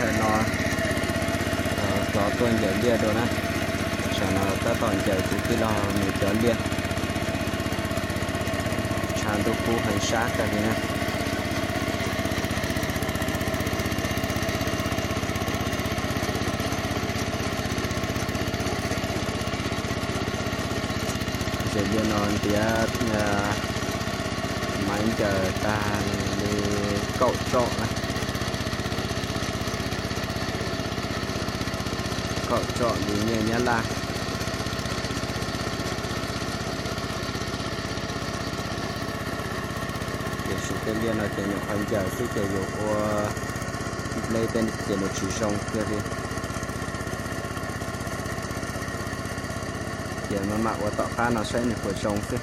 Tam no rov tuaj ncaws liaj dua na. Tam no tab tom ncaws tus tij laug nws cov liaj. Tshav ntuj kub heev sab kawg li na. Ncaws liaj no ntiav maiv ncaws tag li kaum tsom na. Kaum tsom li nyiaj Nyab Laj. Tiam sis tej liaj no ces nyuam qhuav ncaws xwb ces yuav ua npleb tej ces nws tsis zoo kiag li. Ces maj mam ua tom qab no saib nws puas zoo xwb.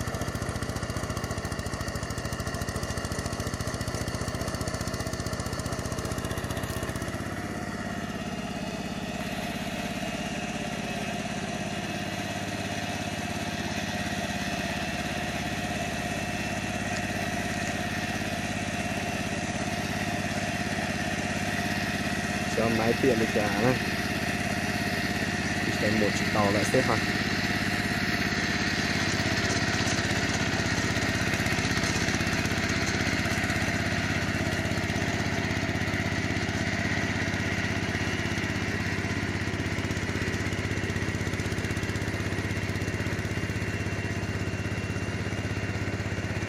Cov maiv piam li cas na, mus tsis tau lawm xwb ho.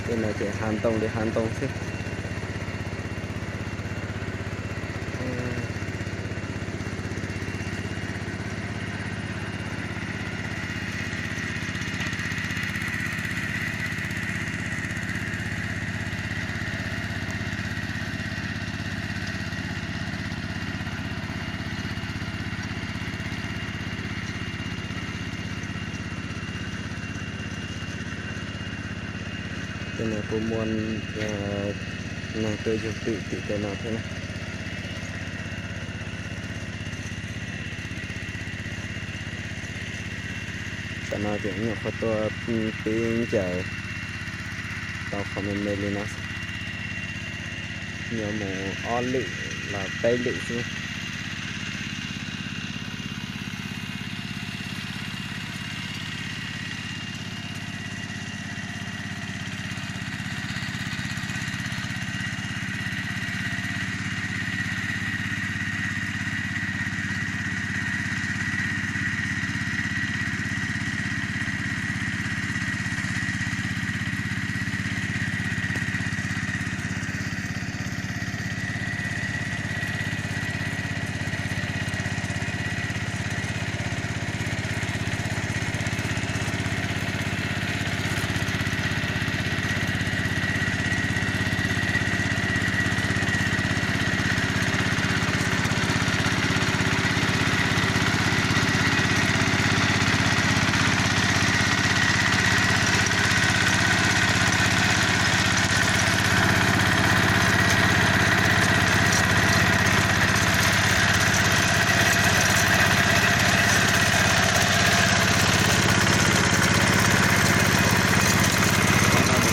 Tej no ces hav ntoo li hav ntoo xwb. Tej no kuj muaj neeg tuaj yug twm tim tej no thiab na. Tam no ces nyuam qhuav tuaj pib ncaws tau qhov me me li no xwb, nyuam mus ob lwm los peb lwm xwb.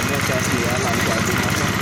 Muaj cov xiav los ncaws li no thiab.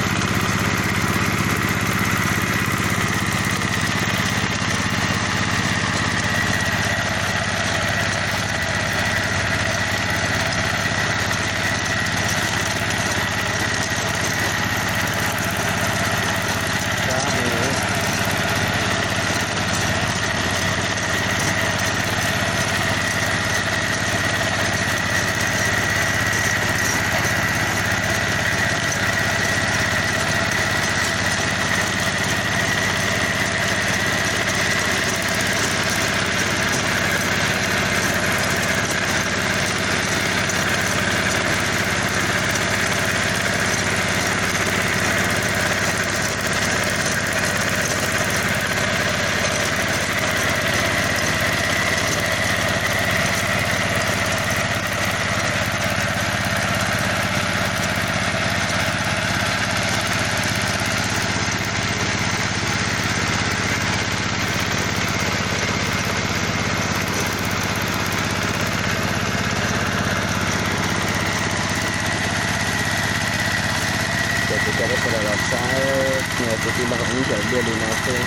Ces kuv coj peb sawv daws los saib tus tij laug wb ncaws liaj li no xwb.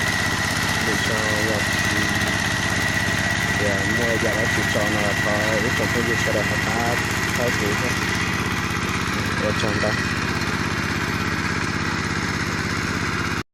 Lwm zaus yog tias muaj yam dab tsi tso no thov ib tsoom phooj ywg sawv daws ho pab txhawb kuv thiab. Ua tsaug ntau.